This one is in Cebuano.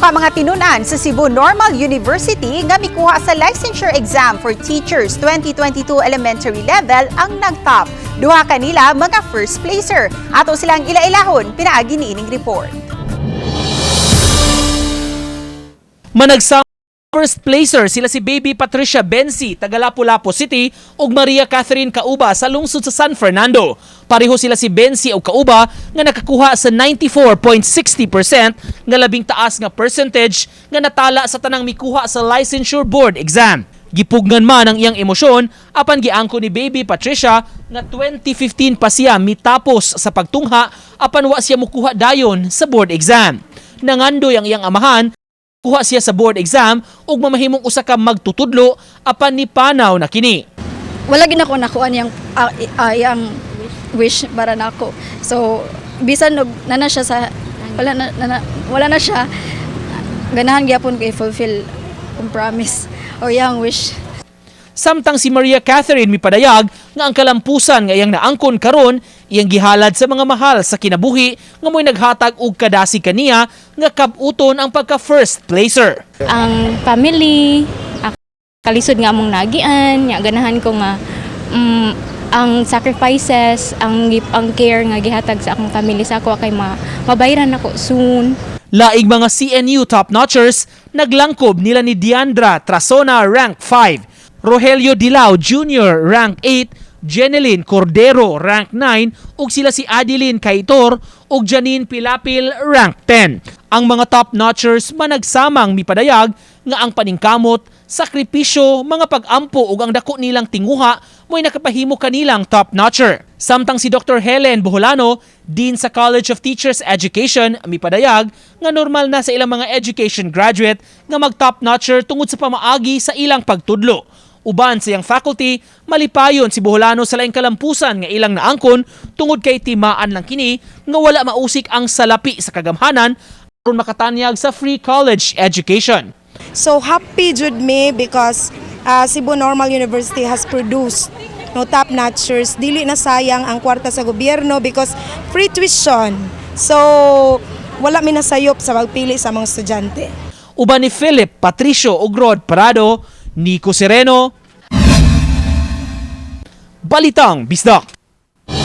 Tulo ka mga tinunan sa Cebu Normal University nga mikuha sa licensure exam for teachers 2022 elementary level ang nagtop. Duha kanila mga first placer. Ato silang ila-ilahon pinaagi niining report. Managsama first placer sila si Baby Patricia Bensi, taga Lapu-Lapu City, ug Maria Catherine Cauba sa lungsod sa San Fernando. Pareho sila si Bensi ug Cauba nga nakakuha sa 94.60% nga labing taas nga percentage nga natala sa tanang mikuha sa licensure board exam. Gipugnan man ang iyang emosyon apan giangko ni Baby Patricia nga 2015 pa siya mitapos sa pagtungha apan wa siya mukuha dayon sa board exam. Nangandoy ang iyang amahan kuha siya sa board exam ug mamahimong usa ka magtutudlo apan ni panaw na kini. Wala gid nako nakuha niyang iyang wish para nako. So bisan og nana siya sa wala na, wala na siya, ganahan gyapon ko i-fulfill ang promise or iyang wish. Samtang si Maria Catherine mipadayag nga ang kalampusan nga iyang naangkon karon iyang gihalad sa mga mahal sa kinabuhi nga mo'y naghatag og kadasi kaniya nga kabuton ang pagka first placer. Ang family, ang kalisod nga among nagian, nya ganahan ko nga ang sacrifices, ang care nga gihatag sa akong family sa ako kay mabayran nako soon. Laing mga CNU top notchers, naglangkob nila ni Diandra Trasona, rank 5, Rogelio Dilao Jr., rank 8, Jeneline Cordero, rank 9, ug sila si Adeline Kaitor ug Janine Pilapil, rank 10. Ang mga top notchers managsamang mipadayag nga ang paningkamot, sakripisyo, mga pag-ampo ug ang dako nilang tinguha mo'y nakapahimo kanilang top notcher. Samtang si Dr. Helen Boholano, Dean sa College of Teachers Education, mipadayag nga normal na sa ilang mga education graduate nga mag top notcher tungod sa pamaagi sa ilang pagtudlo. Uban sa iyang faculty, malipayon si Boholano sa laing kalampusan nga ilang naangkon tungod kay timaan lang kini nga wala mausik ang salapi sa kagamhanan aron makatanyag sa free college education. So happy jud me because Cebu Normal University has produced no top notchers. Dili na sayang ang kwarta sa gobyerno because free tuition. So wala mi nasayop sa pagpili sa mga estudyante. Uban ni Philip Patricio ug Rod Parado, Nico Sereno, Balitang Bisdak.